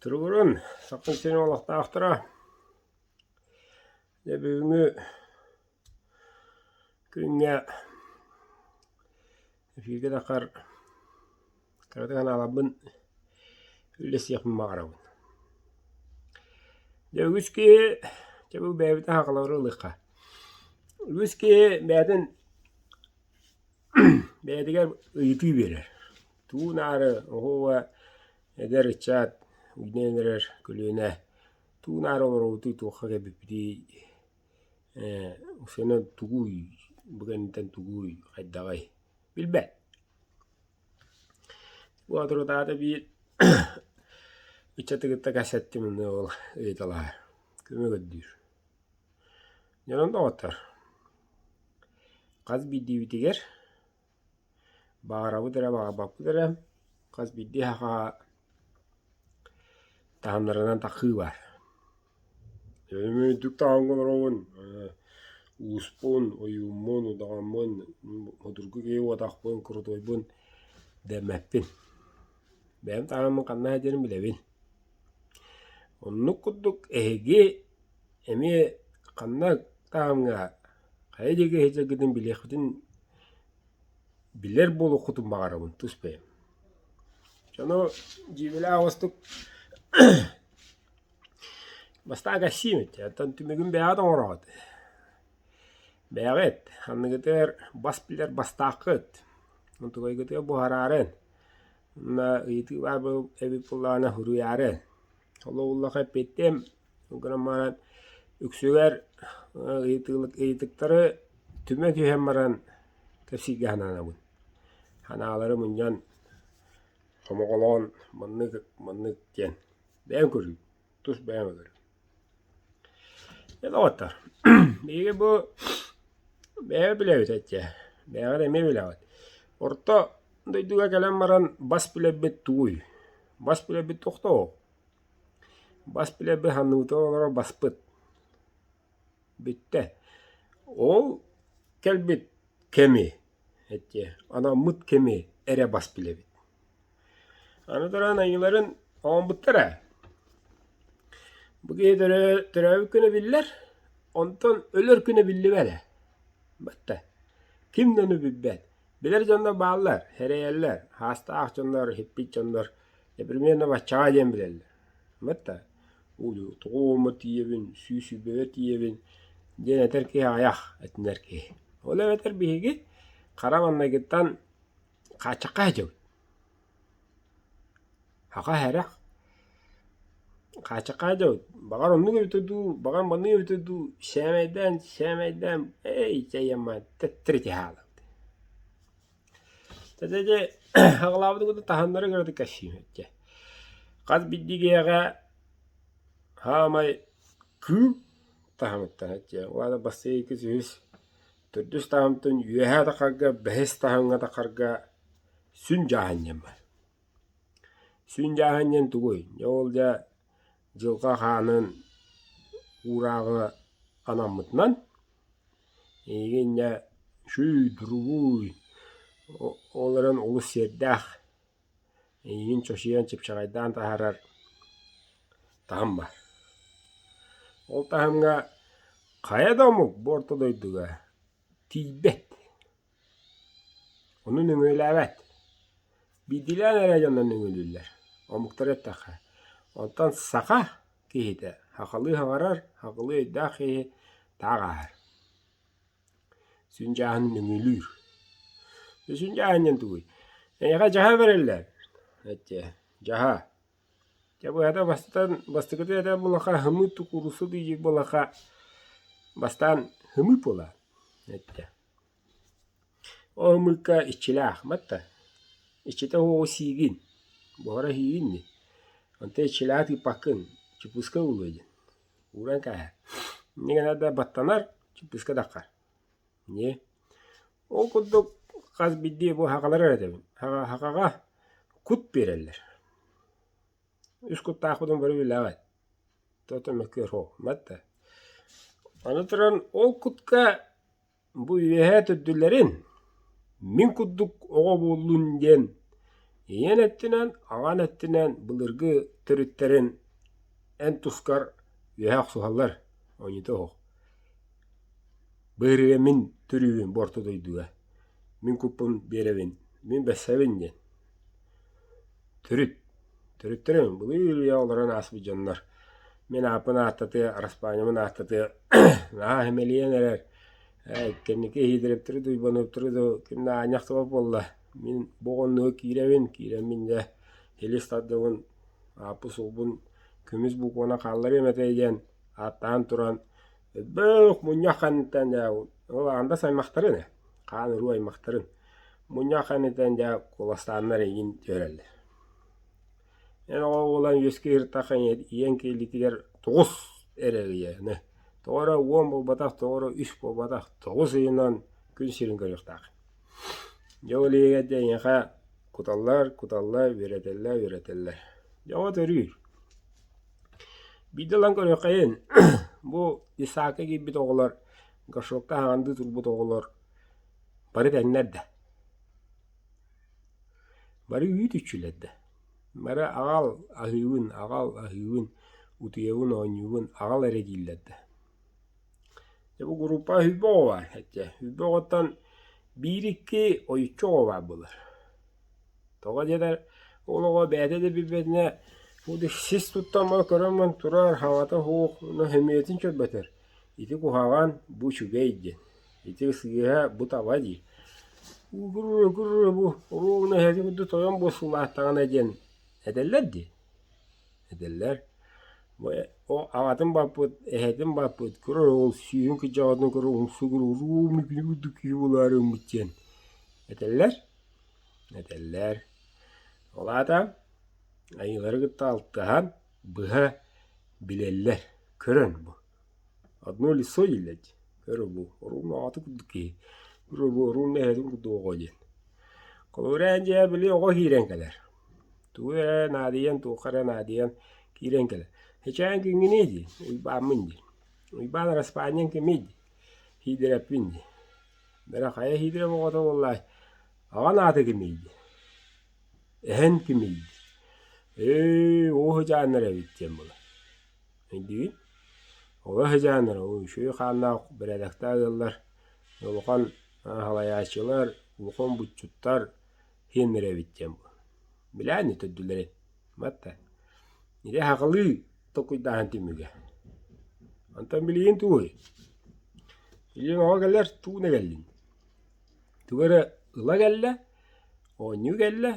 Туругурун, Саха сирин олохтоохторо! Дьэ бүгүҥҥү күҥҥэ эфиргэ таххар кыратык санааларбын үллэстиэхпин баҕарабын. Дьэ үгүс киһи, дьэ бу бэйэбитин сахалары ылыахха. Үгүс киһи бэйэтин бэйэтигэр ыйытыы биэрэр. Туу-наары оһуоба эдэр ыччат үүнэн эрэр көлүөнэ туу-наары олоробутуй туохха кэлбиппитий ээ усунан тугуй бу кэнниттэн тугуй хайдаҕый билбэт. Боотурутаата биир ыччаты кытта кэпсэттим онно ол ыйыталаһар көмө көрдүүр. Дьонум доҕоттор, хас биирдиибитигэр Баҕарабыт эрэ, баҕарбаппыт эрэ, хас биирдии сахаҕа таһымнарынан тахсыы баар. Үрдүк таһымҥа олоробун, ууспун, ойууммун, удаҕаммын, судургу киһи уотахпын, курутуойбун дэммэппин. Бэйэм таһыммын ханна сылдьарын билэбин. Оннук курдук эһиги эмиэ ханна таһымҥа хайа диэки сылдьаргытын билиэххитин билэр буолуоххутун баҕарабын тус бэйэм. Дьону дьиибэлээх оҕустук бастаан кэпсиим этэ, оттон түмүгүн бэйэҕит оҥороҕут. Бэйэҕит анныгытыгар бас билэр бастааххыт, онтугайгытыгар буһараарын, уонна ыйытыы баар эбит буоллаҕына суруйаарын. Ол уоллаха эппиэттиэм, ол гынан баран үксүгэр ыйытыктары түмэ түһэн баран кэпсииргэ сананабын. Санаалары мунньан, сомоҕолоон маннык маннык диэн бэйэм көрүүм, тус бэйэм көрүүм. Дьэ доҕоттор, биһиги бу бэйэ билэбит этэ, бэйэҕит эмиэ билэҕит. Орто дойдуга кэлэн баран бас билэрбит тугуй? Бас билэрбит тохтоо. Бас билэрбит санныыбытыгар олорор баспыт. Бүттэ. Ол кэлбит кэми, этиэ, анаммыт кэми эрэ бас билэбит. Аны туран айыыларын оҥорбуттар ээ. Бу киһи төрөөбүт күнэ биллэр, онтон өлөр күнэ биллибэт ээ. Батта. Ким да ону билбэт. Билэр дьоннор бааллар, сэрэйэллэр, хаастаах дьоннор, иһиппит дьоннор примерно баччаҕа диэн билэллэр. Батта тоҕо уома тиийэбин, 120 тиийэбин диэн этэр киһи аҕыйах этинэр киһи. Ол эбэтэр биһиги хара маҥнайгыттан хааччахха сылдьабыт. Саха иһэрэх хааччахха сылдьабыт. Баҕар оннук эбитэ дуу, баҕар маннык эбитэ дуу, сээмэйдээн, сээмэйдээн, эй, чэйэммэ төттөрү хаалабыт. Дьэ, дьэ, аҕалаабыт курдук таһыннары кыратык кэпсиим дьэ. Хас биирдии киһиэхэ саамай кыыл таһымыттан дьэ, уонна бастакы үһүс төрдүс таһымтан үөһээ тахарга, бэһис таһымҥа тахарга сүн дьааһын диэн баар. Сүн дьааһын диэн тугуй? Дьэ ол дьэ дьылҕа хаанын уурааҕы анаммытынан эйигин дьэ шүй-дуругуй ол эрэн олус сиэрдээх эйигин чочуйан чыпчаҕайдаан таһаарар таһым баар. Ол таһымҥа хайа да омук бу орто дойдуга тиийбэт, ону нөҥүөлээбэт. Биирдиилээн эрэ дьоннор нөҥүөлүүллэр, омуктары эттэххэ. Онтон саха киһитэ сахалыы саҥарар, сахалыы өйдөөх киһи таах ааһар. Сүн дьааһын нөҥүөлүүр. Сүн дьааһын диэн тугуй? Эйиэхэ дьаһа бэриллэр. Эттиэ, дьаһа. Дьэ быһата бастатан бастакыта этэ булаха хымыы тукурусу диир булаха бастаан хымыы буолар эттэ. Ол хымыыкка иччилээх батта. Иччитэ уоҕу сиигин, буһара сиигин дии. Онтон иччилээҕи тыыппаккын, чуппуска ылыа диэн. Ууран кээһэр. Инньэ гынан да баттанар, чуппуска таххар. Ньиэ. Ол курдук хас биирдии бу сахалар эрэ этэбин. Сахаҕа кут биэрэллэр. Үс куттаахпытын бары билэҕит. То-то мөккүөр суох. Батта. Аны туран ол кутка бу үөһээ төрдүлэрин мин курдук оҕо буоллун диэн Ийэн өттүнэн, аҕан өттүнэн былыргы төрүттэрин эн тускар үөһэ охсуһаллар, оонньуута оһох. Быһырыга мин төрүүбүн бу орто дойдуга. Мин куппун биэрэбин, мин бэссэбин диэн. Төрүт. Төрүттэрим былыр үйэ олорон ааспыт дьоннор. Мин ааппын ааттатыа, араспаанньабын ааттатыа наһаа симэлийэн эрэр. Ээ, кэнники иһиидэрэптэри да уйбаныаптары да ким да аанньа ахтыбат буолла. Мин бу оҕонньору киирэбин, киирэммин дьэ илис тардабын, ааппы-суолбун көмүс букванан хаалларыам этэ диэн ааттаан туран элбэх мунньах кэнниттэн дьэ ол аандас аймахтарын ээ, хаан уруу аймахтарын мунньах кэнниттэн дьэ куоластааннар эйигин түһэрэллэр. Эн оҕо буолан үөскэ сырыттахха ийэҥ киэлитигэр тоҕус эрэ ыйаны, тоҕо эрэ уон буолбатах, тоҕо эрэ үс буолбатах, тоҕус ыйынан күн сирин көрүөхтээх. Дьэ ол иһигэр дьэ эйиэхэ куталлар, куталлар, үөрэтэллэр, үөрэтэллэр. Дьэ оҕо төрүүр. Биирдэ ылан көрүөххэйин, бу детсадка киирбит оҕолор, горшокка хаҥандыы турбут оҕолор бары тэҥнэр да. Бары үүт үччүлэр да. Бары аҕал аһыыбын, аҕал аһыыбын, утуйабын, оонньуубун, аҕал эрэ дииллэр да. Дьэ бу группа сүүрбэ оҕо баар этэ. Сүүрбэ оҕоттон биир-икки ойуччу оҕо баар буолар. Тоҕо диэтэр ол оҕо бэйэтэ да билбэтинэ сис туттан көрөн турар, хаҥата суох, сөмүйэтин чөрбөтөр. Ити куһаҕан, бу үчүгэй диэн. Ити сыыһа, бу таба дии. Гуру бу оруобуна эһэти курдук тойон буолсулааттаҕына диэн этэллэр дии. Этэллэр. Аҕатын баппыт, эһэтин баппыт, көрөр ол сүүһүн кыдьаҕатын көрөр умсугур уруумну күнү курдук киһи буолаары ыммыт диэн этэллэр. Этэллэр. Ол аата айыылары кытта алтыһан быһа билэллэр, көрөн бу. Одно лицо дииллэр дии. Көр бу уруумну аҕатын курдук киһи, көрө бу уруумну эһэтин курдук оҕо диэн. Холобура эн дьиэ били оҕо киирэн кэлэр. Тугу эрэ наадыйан, туохха эрэ наадыйан киирэн кэлэр. Һэчээн күҥҥүнүй дии, Уйбааммын дии. Уйбаан араспаанньаҥ кимий дии, Сиидэрэппин дии. Бэрэ хайа Сиидэрэп оҕото буоллаай, аҕан аата кимий дии. Эһэн кимий дии. Ээ, оо сыдьааннар эбит диэн буолар. Өйдүүгүн? Оҕо сыдьааннар, үчүгэй хааннаах бэрээдэктээх ыаллар, улахан салайааччылар, улахан буччуттар сиэннэрэ эбит диэн буолар. Билээн төрдүлэрин батта ити сахалыы толкуйдааһын түмүгэ. Онтон билигин тугуй? Билигин оҕо кэлэр тууна кэллин. Тугу эрэ ыла кэллэ, оонньуу кэллэ,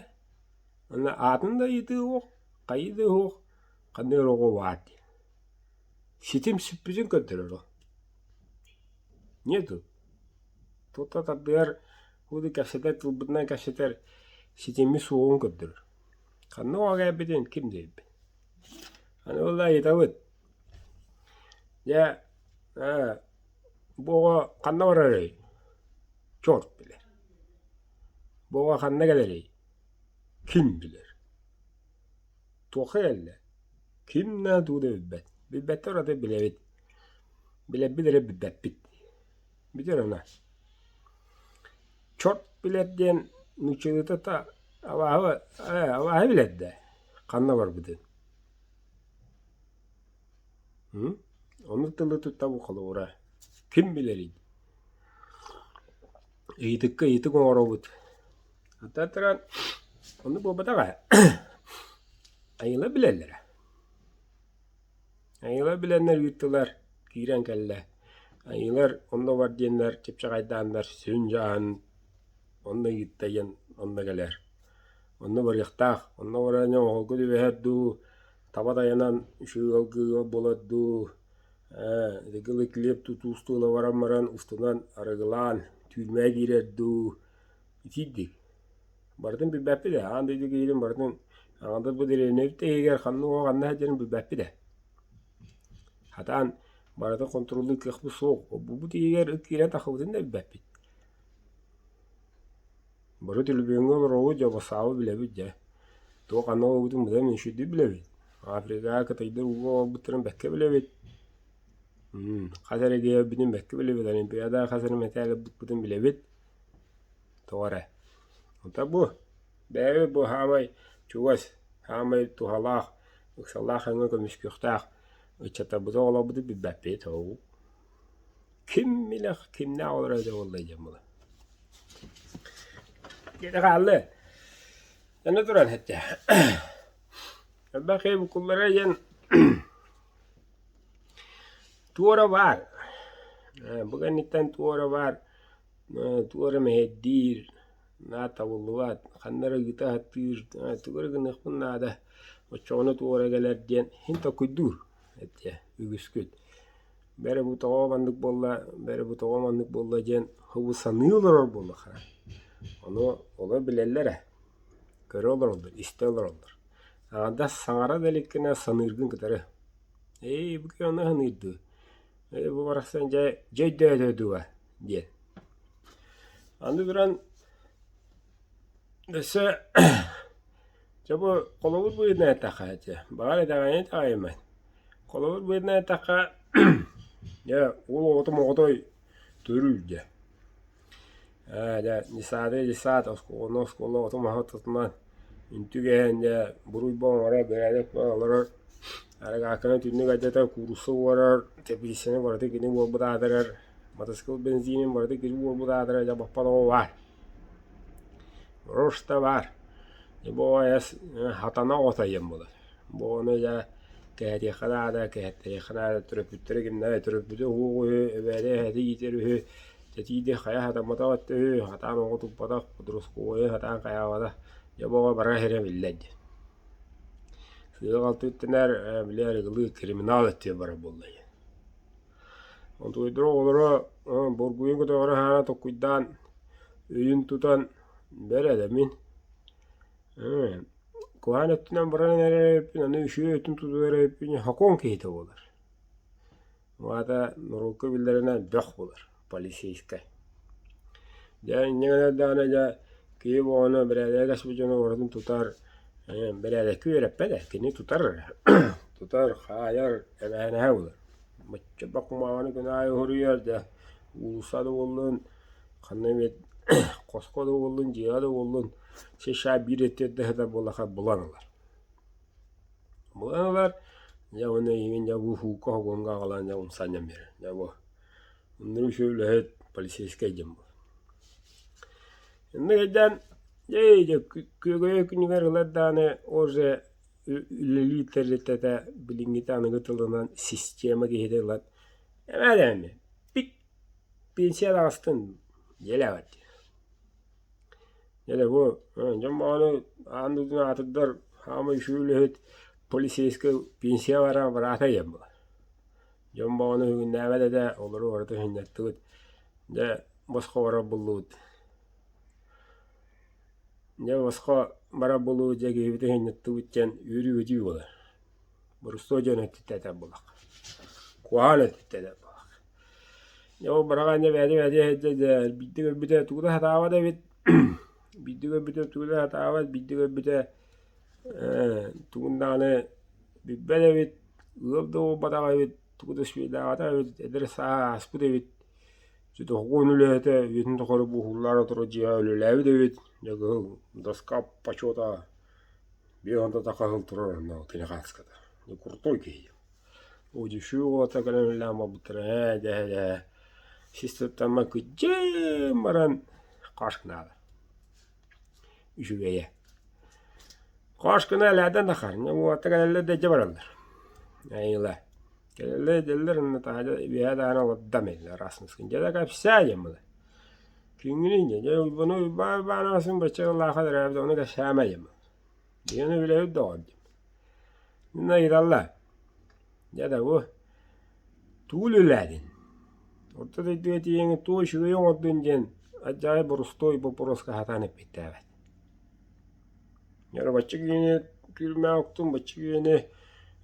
уонна аатын да ыйытыы суох, хайыы да суох, ханна эрэ оҕо баар дии. Ситим сүппүтүн көрдөрөр ол. Нету. Тута тардыгар Уду кэпсэтэр тылбытынан кэпсэтэр ситими суоҕун көрдөрөр. Ханна оҕо кэлбитин ким диэбит. Аны буолла ыйытабыт. Дьэ, ээ, бу оҕо ханна барарый? Чорт билэр. Бу оҕо ханна кэлэрий? Ким билэр. Туохха кэллэ? Ким да тугу да билбэт. Билбэттэр ураты билэбит. Билэрбит эрэ билбэппит. Бүтэр ына. Чорт билэр диэн нууччалыыта та абааһы ээ абааһы билэр да ханна барбытын. Ону тылы туттабын холобура ким билэрий? Ыйытыкка ыйытык оҥоробут. Ата туран оннук буолбатах ээ. Айыылар билэллэрэ. Айыылар билэннэр ыыттылар, киирэн кэллэ. Айыылар онно бар диэннэр чыпчаҕайдааннар сүн дьаһан онно ыытта диэн онно кэлэр. Онно барыахтаах. Онно баран оһолго түбэһэр дуу, таба тайанан үчүгэй ыалга ыал буолар дуу, ээ ити килиэп туустуу ыла баран баран устунан арыгылаан түүрмэҕэ киирэр дуу итиирдик. Барытын билбэппит ээ, аан дойду киһитин барытын аҥардас бу дэриэбинэбит иһигэр ханна уоҕа ханна сылдьарын билбэппит ээ. Хатаан барытын хонтуруоллуур кыахпыт суох, бу иһигэр ыт киирэн тахсыбытын да билбэппит. Бары төлөпүөҥҥэ олоробут дьэ бассаабы билэбит дьэ. Туох ханна олорбутун быдан үчүгэйдик билэбит. Африкаҕа кытайдар ууга олорбуттарын бэккэ билэбит. Хас эрэ киһи бэккэ билэбит, Олимпиадаҕа хас эрэ мэтээл ылбыппытын билэбит. Тоҕо эрэ. Ото бу. Бэйэбит бу саамай чугас, саамай туһалаах, ыксаллаах өҥө көмүскүөхтээх ыччаттарбытын оҕолорбутун билбэппит ол. Ким билэх кимнээх олорор эбитэ буолла диэн буолар. Дьэ хаалла. Аны туран эттэ. Элбэх киһи буккуллара диэн туора баар. Бу кэнниттэн туора баар, туора мэһэйдиир, наа табыллыбат, ханна эрэ ыыта сатыыр, тугу эрэ гыныахпын наада, оччоҕуна туора кэлэр диэн иһин толкуйдуур эттэ үгүскүт. Бэрэ бу тоҕо маннык буолла, бэрэ бу тоҕо маннык буолла диэн хобу саныы олорор буоллахха, ону олор билэллэр ээ, көрө олороллор, истэ олороллор. Аҥардас саҥара да иликкинэ саныыргын кытары «Ээ, бу киһи ону саныыр дуу, ээ, бу барахсан дьэ, дьэ өйдөөтө дуо?» диэн. Аны туран өссө Дьэ бу холобур быһыытынан эттэххэ дьэ, баҕар итэҕэйэн итэҕэйимэҥ. Холобур быһыытынан эттэххэ, дьэ уол оҕото моҕотой төрүүр дьэ. Ээ дьэ десааты десаат, оскуоланы оскуола оҕото-маһа ортотунан үнтү кэһэн дьэ буруй оҥорор, бэрээдэк олорор, арыгаакканы түннүк алдьатар, куурусса уорар, тэпирииссэни барыта кини уолбут аатырар, матасыыкыл бензинин барыта кини уолбут аатырар дьэ баппат оҕо баар. Роста баар. Бу хатана оҕото диэн буолар. Бу ону дьэ кэһэтиэххэ наада, кэһэттэриэххэ наада, төрөппүттэрэ кимнээҕий, төрөппүтэ уһуох үһү, эбээлэ эһэтэ иитэр үһү, тэтииди хайа сатамматах өттө үһү, сатаан оҕо туппатах, подростковайы сатаан хайаабатах, дьэ бу оҕо барар сирэ биллэр диэн. Сыыһа-халты үктэнэр, били арыгылыы криминал өттүгэр барар буолла диэн. Онтуйдара оҕолоро боргуйун көтөҕөрө аһаана толкуйдаан, өйүн тутан бэр эрэ мин куһаҕан өттүнэн баран эрэр эбиппин, аны үчүгэй өттүн тутуһар эбиппин сокуон киһитэ буолар. Ол аата норуокка биллэринэн бөх буолар, полицейскай. Дьэ инньэ гынан даҕаны дьэ киһи буолана бэрээдэгэ кэспит дьону барытын тутар, бэрээдэккэ үөрэппэт ээ, кини тутар эрэ, тутар, хаайар, эбээһинэһэ буолар. Бачча кумааҕыны күн аайы уһуруйар да, уулусса да буоллун, ханна эмит хоско да буоллун, дьиэҕэ да буоллун, сша биир өттүгэр сытар буоллахха булан ылар. Булан ылар, дьэ уонна эйигин дьэ бу һуука хогуоҥҥа аҕалан дьэ умсанньан биэрэр. Дьэ бу оннук үчүгэй үлэһит полицейскай диэн буолар. Иннэ кэйдээн дьэ дьэ күөгэйэ күнүгэр ылар даҕаны уже үлэлиир тэрилтэтэ билиҥҥитэ аныгы тылынан система киһитэ ылан эмээ пик пенсия таҕыстын дьиэлээбэт дии. Дьэ бу дьон баҕаны аан дойдуну аатырдар хаамай үчүгэй үлэһит полицейскай пенсия барар быраата диэн буолар. Дьон баҕаны үһүгүннээбэт этэ, олору барыта сынньаттыбыт. Дьэ босхо барар буллубут. Дьэ босхо барар буолуу дьэ киһибитин сынньаттыбыт диэн үөрүү-көтүү буолар. Борустуой дьон өттүттэн этэр буоллахха. Куһаҕан өттүттэн этэр буоллахха. Дьэ ол быраҕан дьэ бэйэтэ бэйэтэ дьэ биирдэ көрбүтэ тугу да сатаабат эбит. Биирдэ көрбүтэ тугу да сатаабат, биирдэ көрбүтэ тугун даҕаны билбэт эбит, ыал да буолбатах эбит, тугу да үчүгэйдээбэтэх эбит, эдэр сааһа ааспыт эбит. Дохуон үлэһитэ үйэтин тухары буһууллаара турар дьиэҕэ үлэлээбит эбит. Дьэ кыһыл доска почета биир тахаһыл турар онно кини хааската. Крутой киһи. Удишүү уота кэлэн үлэлээн барбыттара ээ дэһэ дэһэ сис туттаммат кыдьыым баран хашкынаала. Үчүгэйэ. Хашкына элээдэн да хар. Уота кэлэллэр да дьэ бараллар. Айыла. Кэлэллэр дьэллэр онно таһырдьа үөһэ даҕаны олордом этилэр арассыыскын. Дьэ да кэпсээ диэн буолар. Күҥҥүнүн дьэ, дьэ Уйбану Уйбаан Уйбаанасын бачча ыллаахха төрөөбүт ону кэпсээмэ диэн буолар. Диэни билэбит доҕор диэн. Инна ыйыталлар. Дьэ да бу тугу үлэлээтин? Орто дойдуга тиийэҥҥин туох үчүгэйи оҥордун диэн алдьархай боростуой боппуруоска сатаан эппиэттээбэт. Дьэ бачча киһини түүрмэҕэ уктум, бачча киһини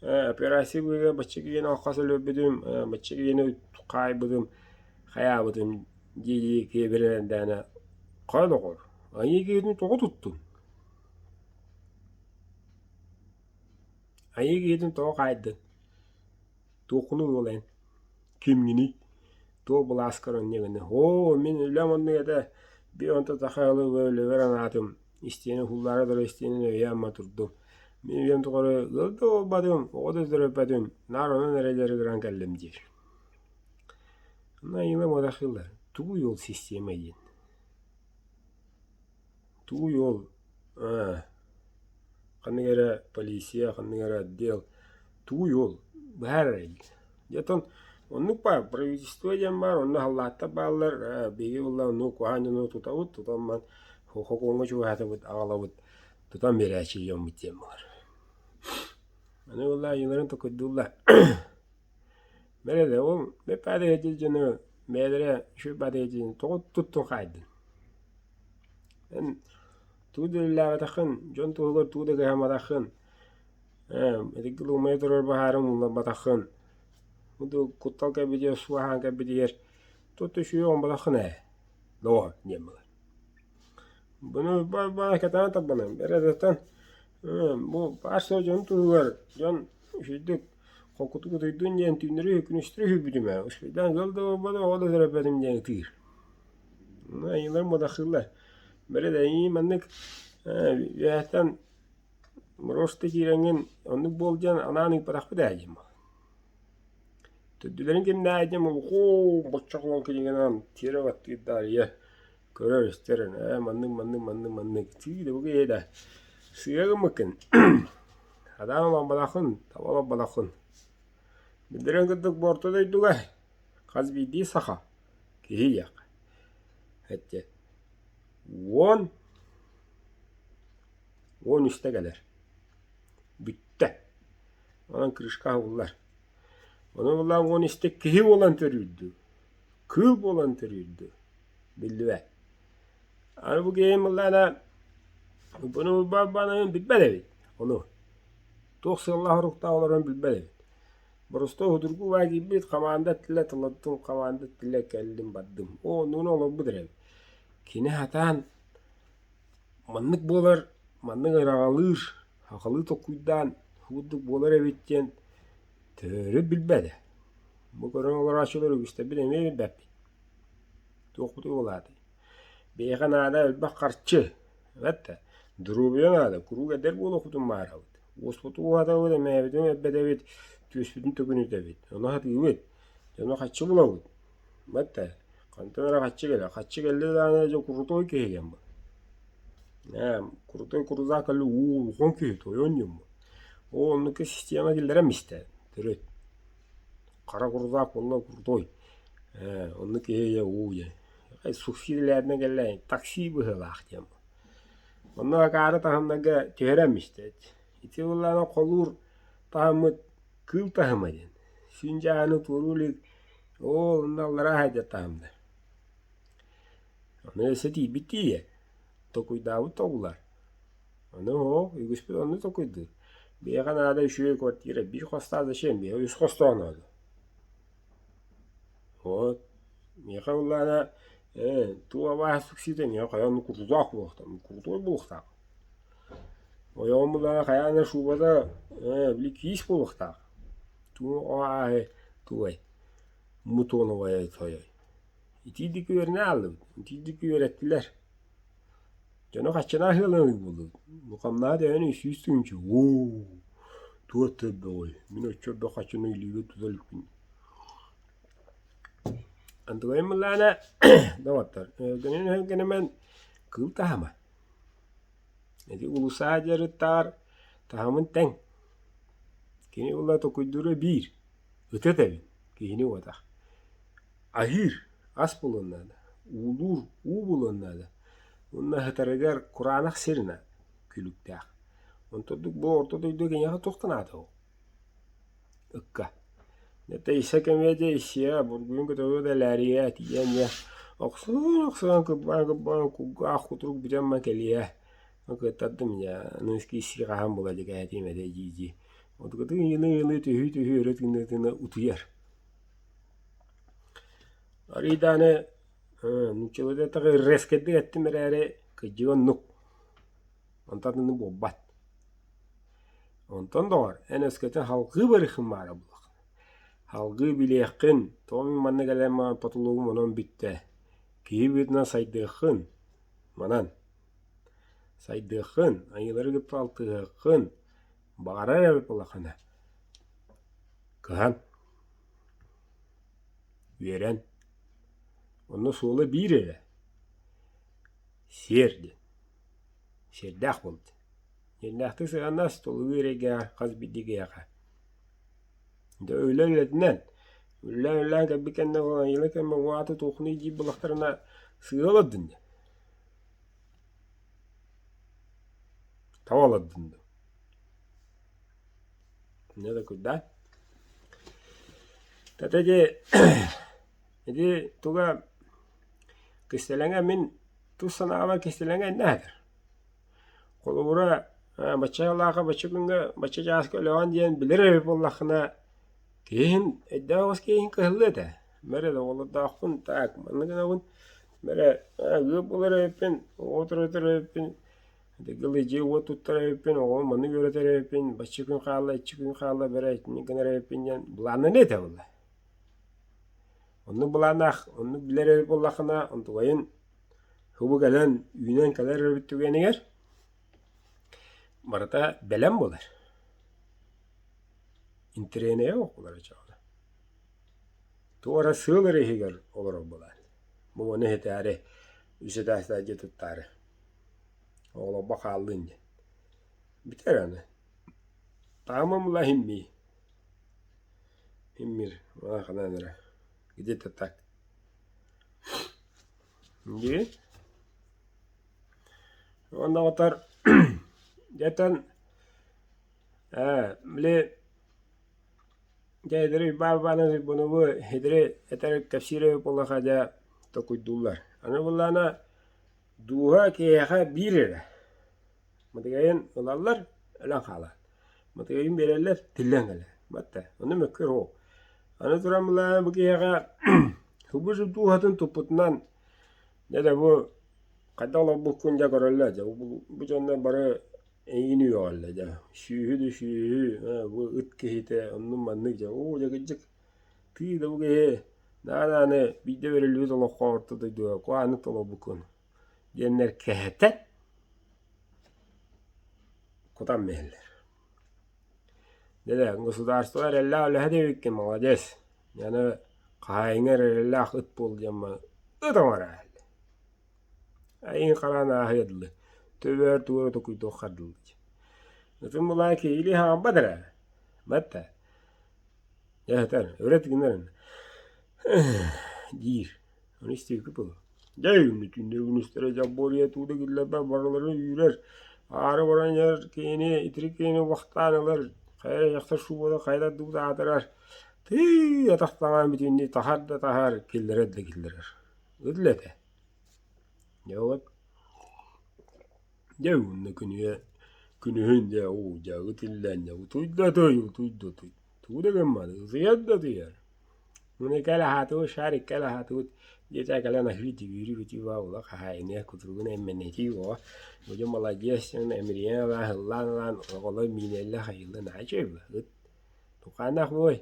операция быыһыгар бачча киһини хас өлөрбүтүм, бачча киһини хаайбытым, хайаабытым дии-дии киэбирэн эрдэҕинэ хайа доҕор, айыы киһитин тоҕо туттуҥ? Айыы киһитин тоҕо хаайдыҥ? Туоххунуй уол эн? Кимҥиний? Туох былааскар онньа гына? Оо, мин үлэм оннук этэ, биир онто саха ыалы үлэбэр анаатым. Истиэнэ уһуллаары турар истиэнэни өйөөн турдум. Мин үйэм тухары ыал да буолбатым, оҕо да төрөппөтүм, наар онон эрэ дьарыгыран кэллим диир. Онно айыыла муодахыыллар, тугуй ол систиэмэ диэн? Тугуй ол аа ханнык эрэ полиция, ханнык эрэ отдел, тугуй ол быһаар эрэ диир. Дьэ оттон оннук баар правительство диэн баар, онно халлааттар бааллар, биһиги буолла оннук куһаҕан дьону тутабыт, тутан баран хокуоҥҥа чугаһаатыбыт, аҕалабыт, тутан биэрээччи дьоммут диэн буолар. Аны буолла айыыларын токуйдууллар. Бэрэ ол бэппээдэһити дьону бэйэлэрэ үчүгэй тоҕо туттун хаайдын. Эн тугу да үлэлээбэтэххин, дьон туһугар тугу да кыһамматаххын, ээ итинник умайа турар баһаары умулларбатаххын, бу куттал кэлбитигэр, суоһаан кэлбитигэр туох да үчүгэй оҥорботоххун ээ, доҕоор диэн буолар. Буну баар кэтээн тарбанан бэрэдэттэн бу баар суох дьон туһугар дьон үчүгэйдик холкутук утуйдун диэн түүннэри күнүстэри үһүйбүтүм ээ успейдаан ыал да буолбатым оҕо да төрөппөтүм диэн ытыыр. Айыылар модахыыллар. Бэрэдэ эйии маннык үөһэттэн просто киирэҥҥин оннук буол диэн анаан ыыппатахпыт ээ диэн буолар. Төрдүлэрин кимнээҕий диэн улукуу боччох кинигэнэн тиэрэ баттыырдаарыйа көрөр-истэр ээ маннык маннык маннык маннык тыы да бу киһи да сыа гыммыккын хадаан олорботоххун таба олорботоххун Билэрин курдук бу орто дойдуга хас биирдии саха киһи диэххэ эттэ 10 13-тэ кэлэр бүттэ онон крышка аһыллар Ону буллаан 13-тэ киһи буолан төрүүр дуу, кыыл буолан төрүүр дуу биллибэт. Аны бу киһи буллаана буну булбаан билбэт эбит. Ону туох сыаллаах-соруктаах олорон билбэт эбит. Боростуой судургу баа киирбит хамаанда эттилэ толордум, хамаанда эттилэ кэллим бардым. Оо, оннугун олорбут эрэ эбит. Кини сатаан маннык буолар, маннык ыраҕалыыр, сахалыы толкуйдаан курдук буолар эбит диэн төрүт билбэтэ. Бу көрөн олорооччулар үгүстэрбит эмиэ билбэппит. Туохпутуй буолаатай? Биһиэхэ наада элбэх харчы, эбэтэ, доруобуйа наада, куруук эдэр буолуохпутун баарабыт. Уоспутун уһатабыт, эмээбитин элбэтэбит, түөспүтүн төкүнүтэбит. Ону сатыыбыт, дьону харчы булабыт. Эбэтэ, хантан эрэ харчы кэлэр. Харчы кэллэ даҕаны дьэ крутой киһи диэн буолар. Ээ, крутой крузак кэллэ уу улахан киһи тойон диэн буолар. Оо, оннука система киллэрэн истэ, төрүт. Хара крузак буолла крутой. Ээ, оннук киһи дьэ уу дьэ. Субсидиялэринэн кэллэ такси быһыылаах диэн. Онно акаары таһымнарга түһэрэн истэ. Ити буоллаҕына холуур таһыммыт кыыл таһыма диэн. Сүн дьааны туоруу илик оо онно аллараа сылдьар таһымнар. Ону өссө тиийбит тиийэ. Токуйдаабыт тобулар. Ону оо үгүспүт оннук токуйдуур. Биһиэхэ наада үчүгэй квартира биир хостоох зачем биһиэхэ үс хостоох наада. Вот миэхэ буоллаҕына ээ туох абааһы суксита миэхэ хайа оннук курдук буолуохтаах крутой буолуохтаах. Ойоҕум буоллаҕына хайаан да шубата ээ били киис буолуохтаах. Туох абааһы тугай мутоновая тойой. Итиирдик үөрэнэ хааллыбыт, итиирдик үөрэттилэр. Дьону хаччынан аһыылаан буоллубут. Мукамнаа дэһэн 300 тыһыынча уу туох да элбэҕий, мин оччо элбэх хаччыны илиибэр тута иликпин. Антылайым былаана доҕоттор, өһүргэнэн-өһүргэнэмэн кыыл таһыма. Ити улусаа дьарыктааҕар таһымын тэҥ. Кини буолла токуйдуура биир, ыта этэбин, киһини уотах. Аһыыр, ас буолуон наада, уулуур, уу буолуон наада. Уонна сытарыгар кураанах сир наада, күлүктээх. Онтон бу орто дойду киниэхэ туох да наада ол? Ыкка. Это исэ кэмиэдьэ исиэ бургуйун көтөҕүө да элээрийэ тиийэн дьэ охсуһан-охсуһан кырбаан-кырбаан кулгаах кутурук бүтэн ма кэлиэ. Кыаттардым дьэ аныгыскы исси хаһан була дьэ кэһэтиим этэ дии-дии. Отукутун ыйылыы-ыйылыы түһүү-түһүү өрө тыына-тыына утуйар. Арыый даҕаны нууччалыы эттэххэ резкэйдик эттим эрээри кырдьыга оннук. Онтон атыны буолбат. Онтон доҕор, эн өскөтүн салҕыы барыаххын баара буоллаххына, салҕыы билиэххин, тоҕо мин манна кэлэн баран потолугум онон бүттэ, киһи быһыытынан сайдыаххын, манан. Сайдыаххын, айыылары кытта алтыһыаххын баҕарар эбит буоллаххына, кыһан, үөрэн, онно суола биир эрэ, сиэр диэн, сиэрдээх буол диэн. Сиэрдээхтик сыһыаннас, тулуйуу эрэйгээх хас биирдии киһиэхэ. Дьэ үлэ үлэтинэн, үлэлээн-үлэлээн кэлбит кэннэ айыыла кэмэ уааты туоххунуй диир буоллахтарына сыыһа олордун диэн. Таба олордун дуу. Инньэ да курдаан. Тата ити ити туга кистэлэҥэ мин тус санаабар кистэлэҥэ иннэ этэр. Холобура, бачча сыллаахха бачча күҥҥэ бачча чааска өлөҕүн диэн билэр эбит буоллаххына, киһин өйдөөх оҕус киһин кыһыллыа этэ. Мэрэ да оҕолордоохпун, так маннык гынабын, мэрэ ыал буолар эбиппин, оҕо төрөтөр эбиппин, дыгылы дьиэ-уот туттар эбиппин, оҕобун маннык үөрэтэр эбиппин, бачча күн хаалла, иччи күн хаалла, бэрэ итинник гынар эбиппин диэн былааннаныа этэ буолла. Оннук былааннаах, оннук билэр эбит буоллаххына, онтугайын Субу кэлэн, үүнэн кэлэр эбит түгэнигэр барыта бэлэм буолар. Интэриэһинэйэ буолар оччоҕуна. Туох эрэ сыал эрэ иһигэр олорор буолаат. Бу ону иһитээри, үс этээстээх дьиэ туттаары. Оҕолорбо хааллын диэн. Бүтэр аны. Таамам ыла иһиммии. Иһиммир, ханан эрэ. Где-то так. Дии. Уонна оҕотор дьэтэн ээ били дьэ эдэри Уйбаан Уйбанабы эдэри этэр кэпсиир эбит буоллаха дьэ токуйдууллар. Аны буоллаҕына дууһа киһиэхэ биир эрэ. Мытыгайын ылаллар, өлөн хаалар. Мытыгайын биэрэллэр, тиллэн кэлэр. Батта. Ону мөккүөр ол. Аны туран былаан бу киһиэхэ субу дууһатын туппутунан дьэ да бу хайдах олорбуккун дьэ көрөллөр дьэ бу дьоннор бары эйигин үөҕэллэр дьэ сүөһү да сүөһү бу ыт киһитэ оннук маннык дьэ оо дьэ кырдьык тыы да бу киһи нааны биирдэ бэриллибит олоххо орто дойдуга куһаҕаннык толорбуккун диэннэр кэһэтэн кутан биһэллэр. Дьэ, государство эрэллээх үлэһит эбиккин, молодец. Аны хаһаайыҥҥар эрэллээх ыт буол диэн ыт оҥороор. Айыҥ хараан ааһыа дылы, төбөөр туора токуйдуоххар дылы. Ытым булаа киһилии хаампат эрэ. Батта. Дьэ сытар, өрө тыынарын диир. Ону истибиккит буолуо. Дьэ үүнүтүннэр күнүстэрэ дьолбуоруйа туу да киллэрбэт барыларын үүрэр, аара баран иһэр киһини итирик киһини убахтаан ылар, хайа эрэ дьахтар суула хайа тардыбыт аатырар, тыы атах таҥаан бүтүннүү таһар да таһар, киллэрэр да киллэрэр. Ыт этэ. Дьэ вот дьэ уонна күнүһэ күнүһүн дьэ уу дьэ ыт иллээн дьэ утуйда утуй утуйда утуй тугу да гыммат ытыйар да ытыйар Маны кэл аһаатыбыт, шарик кэл аһаатыбыт диэтэ кэлэн аһыы тибиири бүтүү ула хаһаайыныа кутуругун эммэнэтии оҕо бу маладьыас эмирийэн ылаан ыллаан ылаан оҕолор миинэллэ хайыылла наһаа үчүгэй ыт тукаанах буой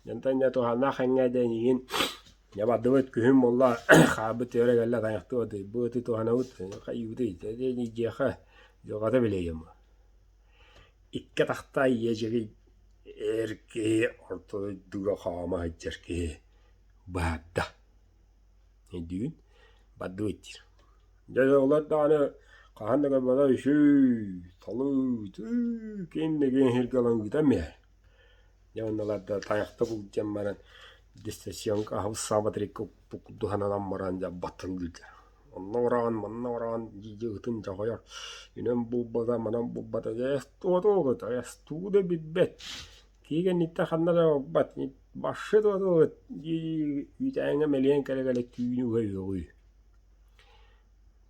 дьонтон дьэ туһааннаах эҥҥэ дьэ эйигин дьэ бардыбыт күһүн буолла хаалбыт өрө кэллэ тайахтыы бу ыты туһанабыт хайыыбытый дьиэхэ дьылҕата билэйим икки атахтаах иэдьэгэй Эр киһи орто дойдуга хаама сылдьар киһи баарда. Өйдүүгүн? Бардыбыт диир. Дьэ олор даҕаны хаһан да көрбөтөх үсүй, талыы, тыы ким да киэҥ сиргэ ылан ыытан иһэр. Дьэ оннулар да тайахта булдьан баран дистанционка саба курдук сананан баран дьэ батталыыллар. Онно бараҕын, манна бараҕын дии ытын дьаҕайар. Үнэн булбата, манан булбата дьэ туотуоҕут, тугу да билбэт. Киһи кэнниттэн ханна да барбат, башшы туотуоҕут дии үүтээҥҥэ мэлийэн кэлэ-кэлэ түүнү уһа үөҕүү.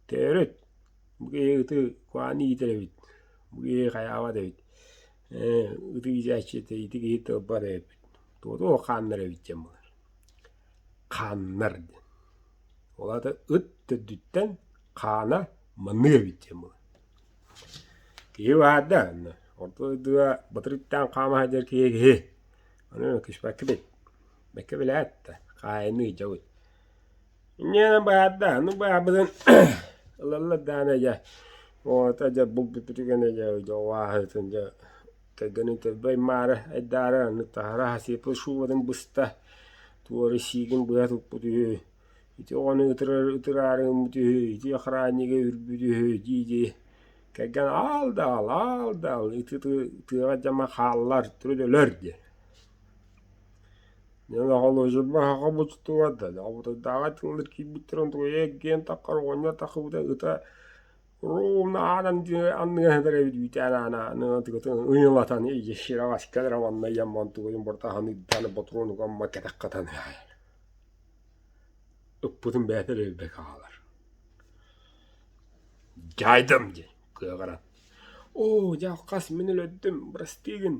Төрүт бу киһи ыты куһаҕаны иитэр эбит, бу киһи хайаабат эбит, ээ ыты иитээччитэ ити киһи тылбат эбиппит, туотуох хааннар эбит диэн буолар. Хааннар диэн. Ол аата ыт төрдүттэн хаана маннык эбит диэн буолар. Киһи баарда онно орто дойдуга батырыттаан хаама сылдьар киһи киһи. Ону кишпэккэ бит. Бэккэ билээт да хаайыныы дьабыт. Инньэ баарда, ону баарбытын Ылаллар даҕаны дьэ, оҕото дьэ булбуппутугар дьэ дьоҕуааһытын дьэ кэргэнин төрбөй маары айдаара аны таһара хасыппыт шубатын быста, туора сиигин быһа туппут үһү, ити оҕону ытырар ытыраары гыммыт үһү, ити охраннига үрбүт үһү дии-дии кэргэн аал да аал, аал да аал, ити тыаҕа дьама хааллар, төрүт өлөр диэн. Дьэ бутуйда абытайдааҕы киирбиттэрин тугуйа эргийэн таххар оҕонньор тахсыбыта ыта ровно аан анныгар сытар эбит үүтээн аана ыйылатан ещераҕаска эрэ манна ыйамман тугуйун бортаһан ыйдаан ботуруон угамма кэтэх хатан ыппытын бэйэтэ эрэ билбэккэ хаалар дьаайдым диэн кыаҕыран оо дьэ хас мин өлөрдүм бырастыы гын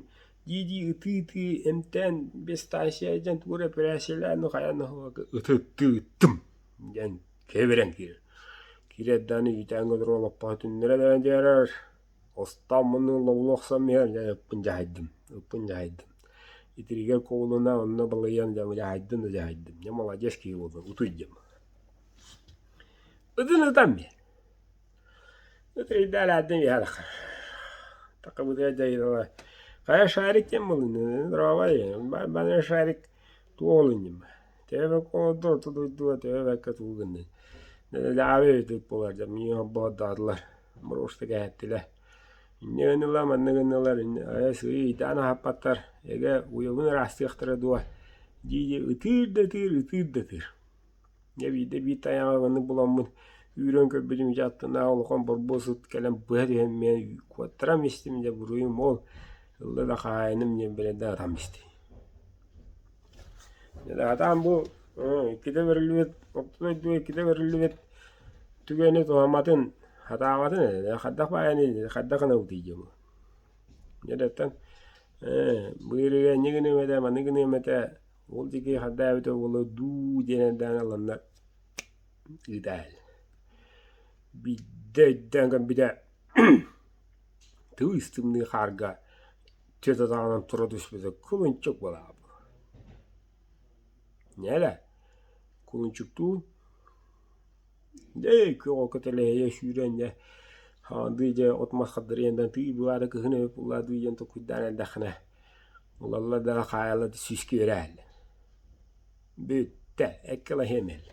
дии-дии ытыы-ытыы эмтээн бестаасия диэн тугу эрэ эпэрээссийэлээн хайаан ытыттыыттым диэн кэбирэн киирэр. Киирэр даҕаны үүтээҥҥэ олорор олоппоһо түннэрэ да дьаарар остаам муннун лобулу охсон иһэр дьэ ыппын дьаһайдым, ыппын дьаһайдым. Итиригэр куолуна онно балыйан дьэ дьаһайдым да дьаһайдым. Дьэ молодец киһи буоллун утуй диэм. Ытын ытан биэр. Хайа шарик диэн буоллун здоровай баны шарик туох олунньум төһө орто дойдуга төһө бэккэ тугу гыннын дьаабы эбит буолар дьэ миигин холбоһордоотулар боруоста кэһэттилэр инньэ гыннылар манна гыннылар айа сыыйа ыйдаан аһаппаттар эгэ уйабын ыраастыахтара дуо дии-дии ытыыр да ытыыр ытыыр да ытыыр Дьэ биирдэ биир тайаҕы маннык буламмын үүрэн көрбүтүм дьэ аттынааҕы улахан борбуос ыт кэлэн быһа түһэн миэн куоттаран истим дьэ буруйум ол ылла да хаһаайыным диэн билэн да ытам истим. Дьэ даҕатаан бу иккитэ бэриллибит орто дойдуга иккитэ бэриллибит түгэни туһамматын хатаабатын ээ хайдах баайаный хайдах гынабытый диэн Дьэ оттон ээ быырыга инньэ гыныам этэ маннык гыныам этэ Ол диэки хардаабыта буолуо дуу диэн эрдэҕинэ ыланнар ыытаайыл. Биирдэ өйдөөн көрбүтэ тыыс тымныы хаарга түөрт атаҕынан тура түспүтэ кулунчук буолаабыт. Ньээлэ кулунчуктуу Дьэ күөх окко тэлэһийэ сүүрэн дьэ хаандыы дьэ от-мас хаддарыйан тыы былаата кыһын эбит буоллаа дуу диэн толкуйдаан эрдэххинэ ылаллар да хаайаллар да сүүскэ үөрэ Бүттэ, эккэлэһиэм иһил.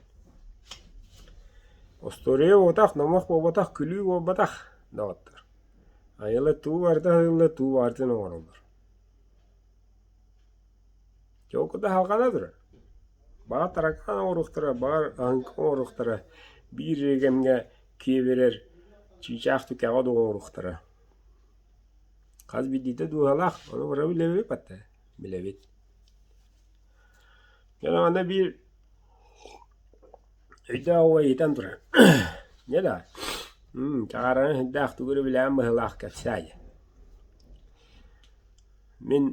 Остуоруйа буолбатах, номох буолбатах, күлүү буолбатах, доҕоттор. Айылла туу барыта аһыыллар, туу барытын оҥороллор. Чоокута халҕана турар. Баҕар таракаан оҥоруохтара, баҕар аһыҥка оҥоруохтара, биир эрэ кэмҥэ киэбирэр чыычаах түкэҕэ да оҥоруохтара. Хас биирдиитэ дууһалаах, ону бары билэбит батта, билэбит. Дьэ манна биир өйдөөх уол ыйытан турар: «Дьэ да, чаҕаараны сүрдээх тугу эрэ билэҕин быһыылаах кэпсээ» диэн. Мин